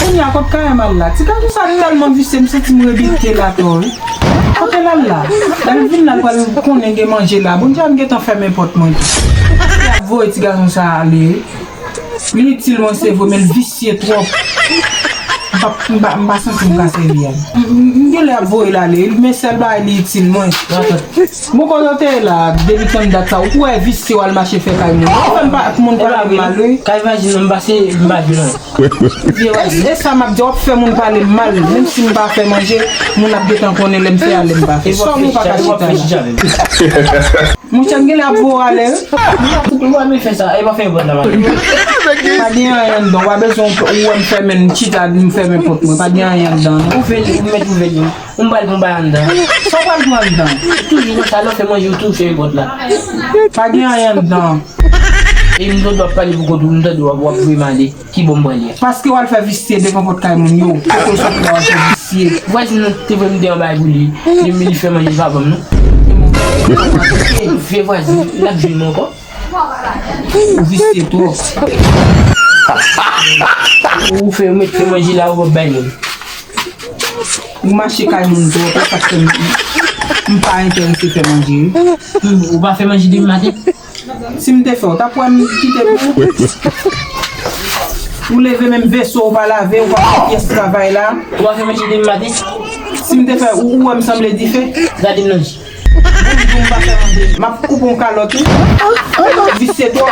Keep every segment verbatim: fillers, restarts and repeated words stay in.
Kounye a, kot Kayem al la? Ti gason sa tèlman visye, m santi m rebite l atò, wi. Kote l al la? Lè l vin la, l pral konnen gen manje la. Bondye a, m gentan fèmen pòt mwen tou. L ap voye ti gason sa ale, wi. Li itil mwen, se vre, men l visye twòp. M pa, m pa, m pa santi m ka sèvi a l. M, m, m genlè ap voye l ale, men sèl bagay li itil mwen. Bon, kote w te ye la, depi tann dat sa, ou kwè visye w al mache fè kay moun? Ou fè m pa, moun pale m mal, wi. Kay vwazen nan m pase, m pa vin non. Vye vwazen. E sa m ap di, w ap fè moun pale m mal, menm si m pa fè manje, moun ap gentan konnen lè m fè a, lè m pa fè. Sa moun pa ka chita la. Monchè, m genlè ap voye w ale, wi. Ou pa fè yon pòt la, pa gen anyen anndan. W pa bezwen ou wè m fèmen, m chita, m fèmen pòt mwen. Pa gen anyen anndan, non. Ou fè li, ou mèt ouvè li. Ou m pral pran bagay anndan. Sa w pral pran anndan? Toujou konsa, lè w fè manje, ou toujou fèmen pòt la. Pa gen anyen anndan. E m tande w ap pale pou kont ou, m tande w ap, w ap voye m ale. Ki bò m pran li a? Paske w al fè visye devan pòt kay moun yo. Kote w sot la w al fè visye? Vwazin nan te voye m deyò bay pou li. Li, li fè manje, li pa ban m non. Vye vwazin, l ap jwenn mwen ankò. Ou visye twòp. Ou fè, ou mèt fè manje la, ou p ap bay moun. Ou mache kay moun twòp, e sa k fè m, m pa enterese fè manje, wi. Hmm, ou pa fè manje depi maten? Si m te fè, w t ap wè m kite pou ou. Ou leve menm veso, ou pa lave, ou pa fè pyès travay la. Ou pa fè manje depi maten? Si m te fè, ou, ou wè m sanble dife? Gade m nan je. Bon, m di w m pa fè manje. M ap koupe yon kalòt, wi. Visye twòp.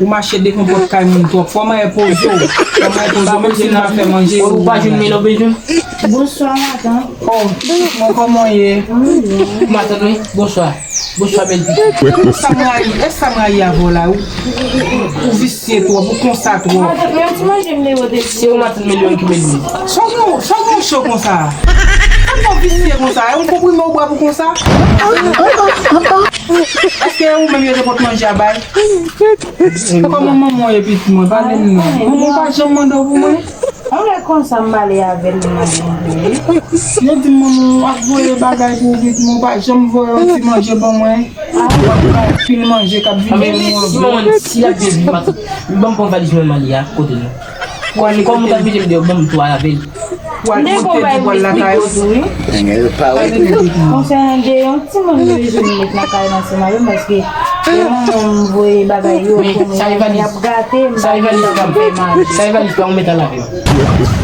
Ou mache devan pòt kay moun twòp. Fò manyen poze w. Fò manyen poze w, menm si l pa fè manje. Ou pa jwenn men lè w bezwen. Bonswa, matant. Oh, pitit mwen, kòman w ye? Matant, wi. Bonswa. Bonswa, bèl pitit. E sa m rayi, e sa m rayi avè w la, ou, ou, ou visye twòp, ou konsa twòp. Matant, men yon ti manje m te pote. Se yon matant milyon ki bèl li. Sa w gen, sa w gen cho konsa? Sa w visye konsa? E yon konprime w bwè pou konsa? Èske ou menm yo te pot manje a bay? Kòman manman w ye pitit mwen? Pale m non. Manman w pa janm mande w pou mwen? Ou wè konsa m pale avè l, li mande m pou li. Yo di m manman w ap voye bagay pou ou pitit mwen, ou pa janm voye yon ti manje ban mwen. Ou ap bay pil manje k ap vin ban mwen. Si manman, si l ap vin, ban m pran valiz mwen m ale a, kote nou? Kòm ou ta mete m deyò, ban m tou al avè l. Ou al pote pou al lakay ou tou, wi. Nèg yo pa wè. Konsènan de yon timoun, m bezwen met nan kay ansanm avè m, paske lè manman m voye bagay yo pou mwen, y ap gate m, sa e valiz pa m. Sa e valiz pa m, met al avè m.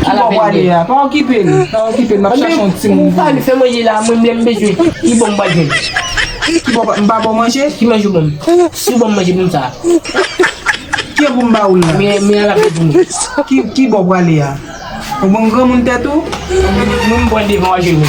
Al avè m. Ki bò w prale a? Pa okipe l, pa okipe l, m ap chache yon timoun. Ou pa vin fè manje la, mwen menm m bezwen. Ki bò m pral jwenn? Ki bò m pa ba w manje? Ki manje ou ban m? Si w ban m manje pou m sa. Ki pou m ba ou l la? Men, men al avè pou mwen. Ki, ki bò w prale a? Ou ban m granmoun tèt ou? Mwen m pran devan w ajenou.